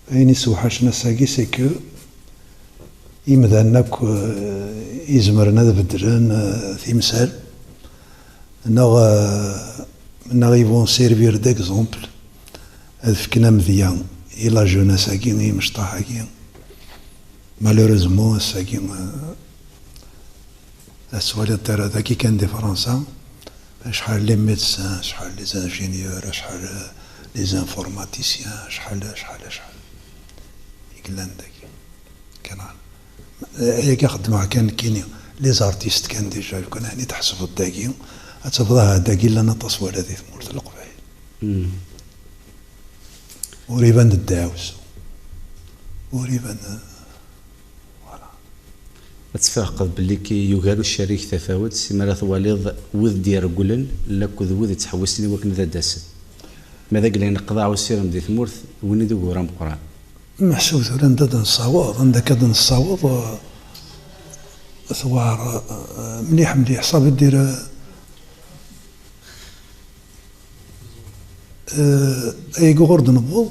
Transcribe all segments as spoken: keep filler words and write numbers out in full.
Ayen yessewḥacen ass-agi, c'est que imdanen akk, euh, izemren ad beddlen, euh, timsal, neɣ, euh, neɣ ils vont servir d'exemple, ad fken amedya i la jeunesse-agi, i imecṭaḥ-agi. Malheureusement, ass-agi, euh, ad twaliḍ tara dagi kan di Fransa, acḥal les médecins, acḥal les ingénieurs, acḥal, euh, les informaticiens, acḥal, acḥal, acḥal i yellan dagi. Kan, eh, ayagi xeddmeɣ kan nekkini, les artistes kan déjà, lukan ɛni tḥesbeḍ dagi, ad tafeḍ aha dagi llan aṭas wala di tmurt n Leqbayel. Mm. Ur iban d ddeɛwessu. Ur iban, eh, voilà. Ad tfehqeḍ belli ki yugar ucerrig tafawet, si mi ara twaliḍ wid d-iregglen, lakked wid yettḥewwisen i wakken ad d-asen. Ma d agla ineqḍaɛ usirem di tmurt, win i d ugur ameqqran. Meḥsub tura anda d-nessaweḍ, anda akka d-nessaweḍ, eh, tewɛer, eh, mliḥ, mliḥ, ça veut dire, eh, eh, ayagi ɣur d-newweḍ,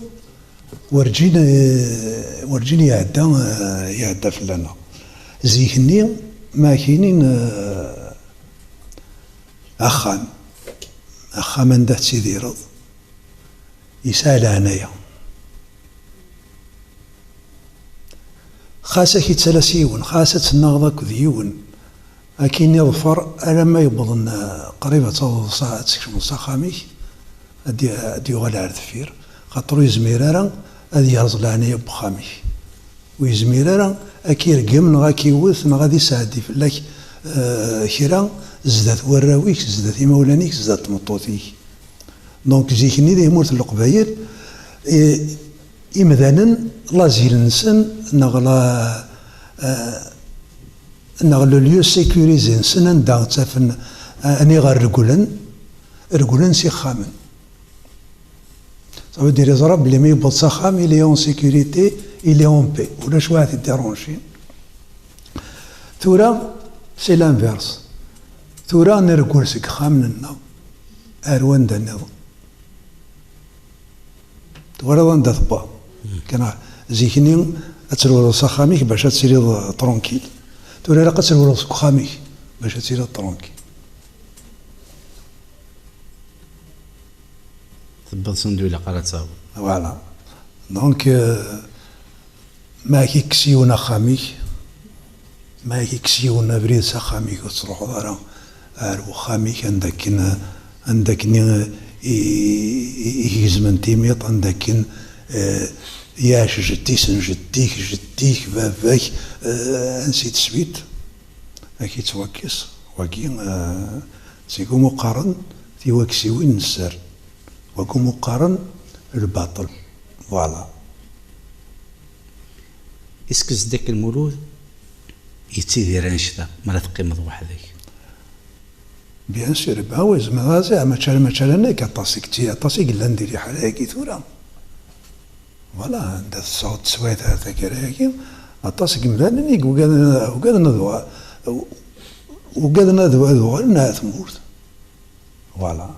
werǧin, eh, werǧin iɛedda, eh, iɛedda fell-aneɣ. Zik-nni, ma ak-inin, eh, axxam, axxam anda tettidireḍ, yesɛa leɛnaya. Xas ad k-ittalas yiwen, xas ad tennaɣeḍ akked yiwen, ad k-ini ḍfer alamma yewweḍen, eh, qrib ad tawḍeḍ s-, ad tkecmeḍ s axxam-ik, ad d-, ad d-yuɣal ar deffir, xaṭer ur yezmir ara ad yerẓ leɛnaya n wexxam-ik. Ur yezmir ara ad k-irgem neɣ ad k-iwet neɣ ad isɛeddi fell-ak, eh, kra zdat warraw-ik, zdat imawlan-ik, zdat tmeṭṭut-ik. Donc, zik-nni di tmurt n Leqbayel, eh, imdanen, l'asile-nsen, neɣ la, eh, neɣ le lieu sécurisé-nsen, anda ttafen, eh, aniɣer regglen, regglen s ixxamen. Ça veut dire, yeẓra belli mi yewweḍ s axxam, il est en sécurité, il est en paix. Ulac wa ad t-idéranjin. Tura, c'est l'inverse. Tura, nreggel seg ixxamen-nneɣ ar wanda nniḍen. Twalaḍ anda tewweḍ? Kan zik-nni ad trewleḍ s axxam-ik bac ad tiliḍ, euh, tranquille. Tura ilaq ad trewleḍ seg uxxam-ik bac ad tiliḍ tranquille. Tewweḍ s anda ur ilaq ara ad taweḍ. Voilà. Donc, euh, ma ak-ikkes yiwen axxam-ik, ma ak-ikkes yiwen abrid s axxam-ik, ur tettruḥuḍ ara ar wexxam-ik, anda akken, anda akken i, i, i gezmen timiṭ, anda akken, eh, iɛac jeddi-s n jeddi-k, jeddi-k, baba-k, eh, ainsi de suite. Ad k-ittwakkes. Wagi, eh, seg umi qqaren tiwaksiwin n sser. Wagi umi qqaren lbaṭel. Voilà. Est-ce que Zedek Lmulud yettidir annect-a mi ara teqqimeḍ weḥd-k? Bien sûr, ben oui, zemreɣ ad ẓriɣ, mačči ala, mačči ala nekk, aṭas i yetti-, aṭas i yellan di liḥala-agi tura. Voilà, anda tesɛuḍ teswiɛt ar taggara-agi, aṭas n yemdanen i yugaden, ugaden ad uɣ-, ugaden ad, ad uɣalen ar tmurt. Voilà.